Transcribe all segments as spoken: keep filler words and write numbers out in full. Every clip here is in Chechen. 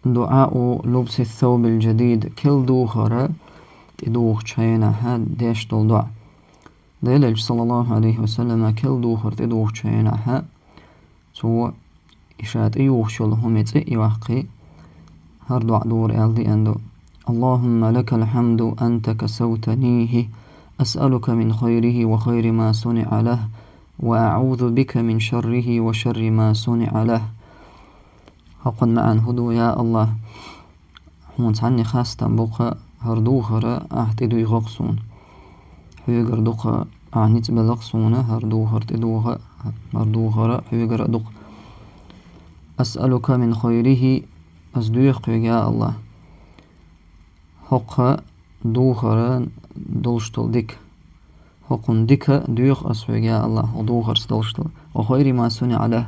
دعاء لبس الثوب الجديد, керла духар тӀедухача хенахь деш дола доӀа. Делан Элчано, саллаллаху Ӏалайхи ва саллама, керла духар тӀедухача хенахь, цо и ша тӀеювхаш йолу хӀума цӀе а йоккхий, хӀара доӀа дора аьлла деана ду: اللهم لك الحمد أنت كسوتنيه، أسألك من خيره وخير ما صنع له، وأعوذ بك من شره وشر ما صنع له. ХӀокхун маьӀна хӀун ду: Я АллахӀ, хьуна цхьанне хастам бу-кх хӀара духар ахь тӀедуьйгӀа-кх суна. Хьоьгара ду-кх ахь ницкъ белла-кх суна хӀара духар тӀедуьйгӀа, хӀара духар хьоьгара а ду-кх. أسألك من خيره, ас доьху хьоьга, я АллахӀ, хӀокху духара долуш долу дика. ХӀокхунна дика доьху ас хьоьга, я АллахӀ, хӀокху духарца долуш долу. وخير ما صنع له.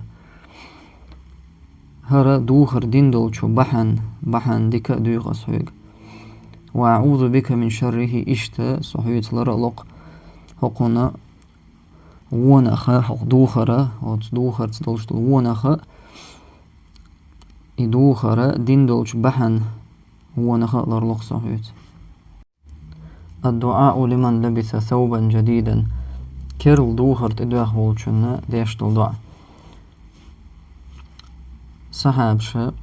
ХӀара духар дина долчу бахьана, бахьана дика а доьху ас хьоьга. وأعوذ بك من شره, иштта со хьоьца лар а ло-кх хӀокхунна вонах, хӀокху духара, оцу духарца долуш долу вонах, и духара дина долчу бахьана вонах а лар ло-кх со хьоьца. الدعاء لمن لبس ثوبا جديدا. Керла духар тӀедоьхна волчунна деш долу доӀа. Сахьабаша,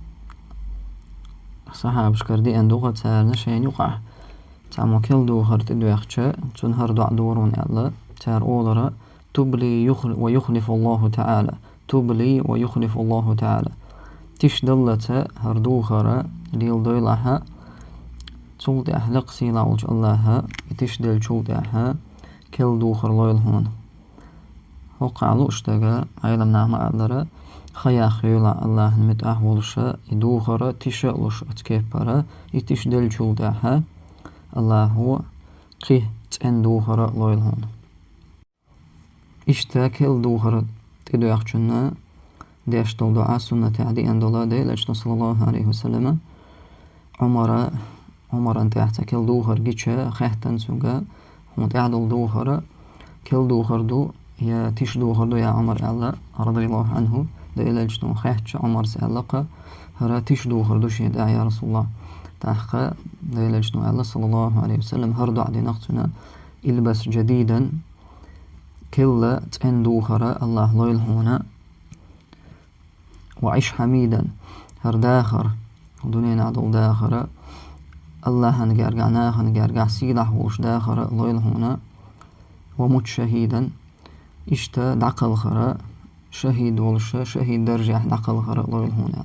сахьабашкара деана ду-кх царна шайна юкъахь цхьаммо керла духар тӀедоьхча, цунна хӀара доӀа дора аьлла, цара олура: تبلي يخل-, ويخلف الله تعالى. تبلي ويخلف الله تعالى. Тиша даллалц хӀара духар леладойла ахьа, цул тӀаьхьа лекха сийлахь волчу АллахӀа и тиша деллачул тӀаьхьа керла духар лойла хьуна. ХӀокхахь лууш дерг, Ӏеламнаха ма-аллара, хан яккха йойла АллахӀана муьтӀахь волуша, и духар тиша а луш оцу кепара, и тиша деллачул тӀаьхьа АллахӀа кхин цӀена духар лойла хьуна. Иштта керла духар тӀедоьхначунна деш долу доӀа суннатехь деана долу, Делан Элчано, саллаллаху Ӏалайхи ва саллама, Ӏумара, Ӏумарна тӀехь цхьа керла духар гича, хаьттина цуьнга: «Хьуна тӀехь долу духар керла духар ду, я тиша духар ду, я Ӏумар?» — аьлла, радияллаху Ӏанху. Делан Элчано хаьттича, Ӏумара аьлла-кх: «ХӀара тиша духар ду шена тӀехь, я РасулаллахӀ». ТӀаккха Делан Элчано аьлла, саллаллаху Ӏалайхи ва саллам, хӀара доӀа дина-кх цунна: «البس جديدا», керла цӀена духар АллахӀа лойла хьуна. «وعش حميدا», хӀара дахар, дуьненахь долу дахар, АллахӀана гергахь, нахана гергахь сийлахь волуш дахар лойла хьуна. «ومت شهيدا», иштта дӀакхалхар, шахӀид волуш, шахӀид даржехь дӀакхалхар лойла хьуна.